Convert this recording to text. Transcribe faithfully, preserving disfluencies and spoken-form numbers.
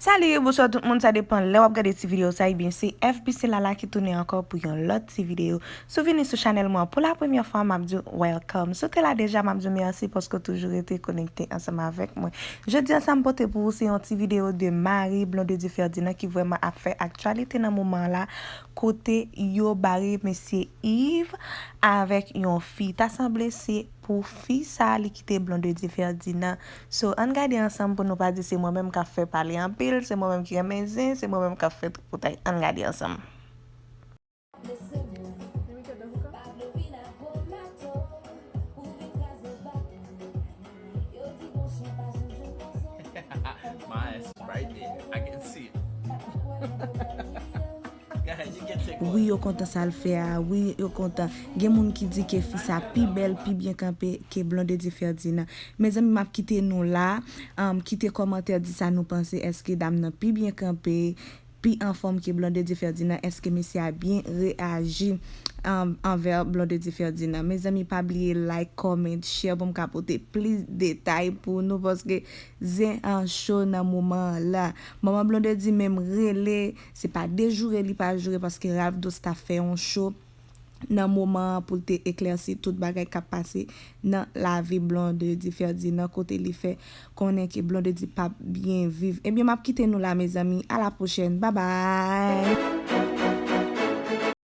Salut, bonswa tout moun, sa depan lè w ap gade ti videyo sa, ebyen se F B C Lala ki tounen ankò pou yon lòt ti videyo. Si w vini sou chanèl mwen pou la premyè fwa, m ap di w welcome. Si w te la deja, m ap di w mèsi paske w toujou rete konekte ansanm avèk mwen. Jodi a sa m pote pou ou se yon ti videyo de Marie Blondedy Ferdinand ki vrèman ap fè aktyalite nan moman la, kote yo bare mesye Yves avèk yon fi. Ta sanble se pou fi sa li kite Blondedy Ferdinand. So, ann gade ansanm pou nou pa di se mwen menm k ap fè pale anpil, se mwen menm ki renmen zen, se mwen menm k ap fè tripotay. Ann gade ansanm. My eyes right there. I can see it. Wi, yo kontan sa l fè a. Wi, yo kontan. Gen moun ki di ke fi sa pi bèl, pi byen kanpe ke Blondedy Ferdinand. Mezanmi, m ap kite nou la. Um, kite kòmantè, di sa nou panse. Èske dam nan pi byen kanpe, pi anfòm ke Blondedy Ferdinand? Èske mesye a byen reyaji, um, anvè Blondedy Ferdinand? Mezanmi, pa bliye like, comment, share pou m ka pote plis detay pou nou, paske zen an cho nan moman an la. Manman Blondedy menm rele, se pa dejoure li pa joure, paske Ralph Dosta fè yon cho nan moman an pou l te eklèsi tout bagay k ap pase nan lavi Blondedy Ferdinand, kote li fè konnen ke Blondedy p ap byen viv. Ebyen, m ap kite nou la, mezanmi. A la pwochèn. Babay!